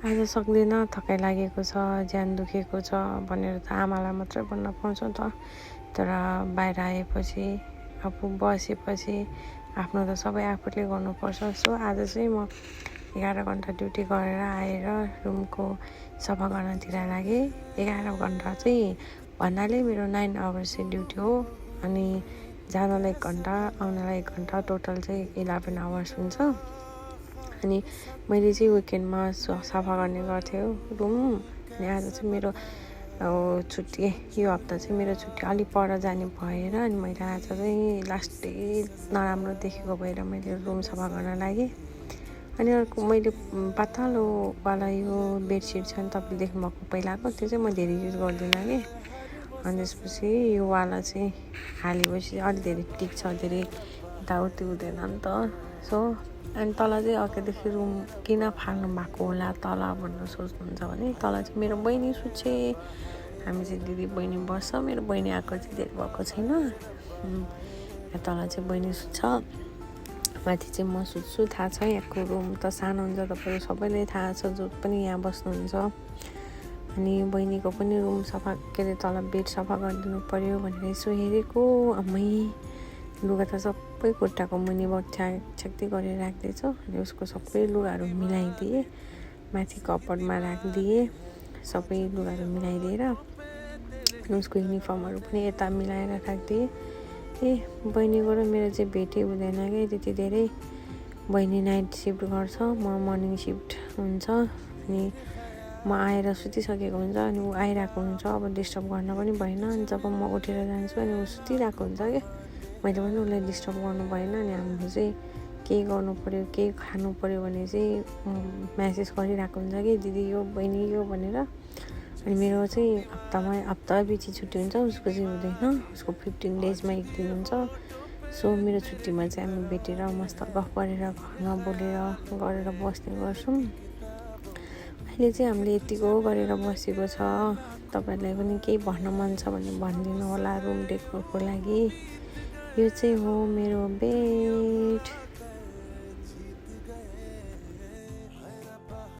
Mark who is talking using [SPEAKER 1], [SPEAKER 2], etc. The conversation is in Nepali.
[SPEAKER 1] आज सक्दिनँ, थकाइ लागेको छ, ज्यान दुखेको छ भनेर त आमालाई मात्रै भन्न पाउँछ त। तर बाहिर आएपछि आफू बसेपछि आफ्नो त सबै आफूले गर्नुपर्छ। सो आज चाहिँ म 11 घन्टा ड्युटी गरेर आएर रुमको सफा गर्नतिर लागेँ। 11 घन्टा चाहिँ भन्नाले मेरो 9 आवर्स चाहिँ ड्युटी हो। अनि जानलाई 1 घन्टा, आउनलाई 1 घन्टा, टोटल चाहिँ 11 आवर्स हुन्छ। अनि मैले चाहिँ विकेन्डमा सफा गर्ने गर्थेँ रुम। अनि आज चाहिँ मेरो छुट्टी, यो हप्ता चाहिँ मेरो छुट्टी अलिक पर जाने भएर अनि मैले आज चाहिँ लास्ट डे नराम्रो देखेको भएर मैले रुम सफा गर्न लागेँ। अनि अर्को मैले पातलोवाला यो बेडसिट छ नि, तपाईँले देख्नुभएको पहिलाको, त्यो चाहिँ म धेरै युज गर्दिनँ कि। अनि त्यसपछि यो वाला चाहिँ हालेपछि अलि धेरै टिक्छ, धेरै यताउति हुँदैन नि त। सो अनि तल चाहिँ अघिदेखि रुम किन फाल्नु भएको होला तल भनेर सोच्नुहुन्छ भने, तल चाहिँ मेरो बहिनी सुत्छे। हामी चाहिँ दिदी बहिनी बस्छ। मेरो बहिनी आएको चाहिँ धेरै भएको छैन। तल चाहिँ बहिनी सुत्छ, माथि चाहिँ म सुत्छु। थाहा छ यहाँको रुम त सानो हुन्छ, तपाईँहरू सबैलाई थाहा छ जो पनि यहाँ बस्नुहुन्छ। अनि बहिनीको पनि रुम सफा के अरे तल बेड सफा गरिदिनु पऱ्यो भनेर यसो हेरेको। अम्मै लुगा त सबै खुट्टाको मुनिबाट छ्याक्दै गरेर राख्दैछु। अनि उसको सबै लुगाहरू मिलाइदिएँ, माथि कपडमा राखिदिएँ, सबै लुगाहरू मिलाइदिएर उसको युनिफर्महरू पनि यता मिलाएर राखिदिएँ। बहिनीको र मेरो चाहिँ भेटै हुँदैन कि त्यति धेरै। बहिनी नाइट सिफ्ट गर्छ, म मर्निङ सिफ्ट हुन्छ। अनि म आएर सुतिसकेको हुन्छ, अनि ऊ आइरहेको हुन्छ। अब डिस्टर्ब गर्न पनि भएन। अनि जब म उठेर जान्छु अनि ऊ सुतिरहेको हुन्छ क्या, मैले पनि उसलाई डिस्टर्ब गर्नु भएन। अनि हामीले चाहिँ केही गर्नु पऱ्यो, केही खानु पऱ्यो भने चाहिँ म्यासेज गरिरहेको हुन्छ कि दिदी यो बहिनी यो भनेर। अनि मेरो चाहिँ हप्ता पछि छुट्टी हुन्छ, उसको चाहिँ हुँदैन। उसको 15 डेजमा 1 दिन हुन्छ। सो मेरो छुट्टीमा चाहिँ हामी भेटेर मस्त गफ गरेर घरमा बोलेर गरेर बस्ने गर्छौँ। अहिले चाहिँ हामीले यतिको गरेर बसेको छ। तपाईँहरूलाई पनि केही भन्न मन छ भने भनिदिनु होला रुम डेकोरको लागि। यो चाहिँ हो मेरो बेड।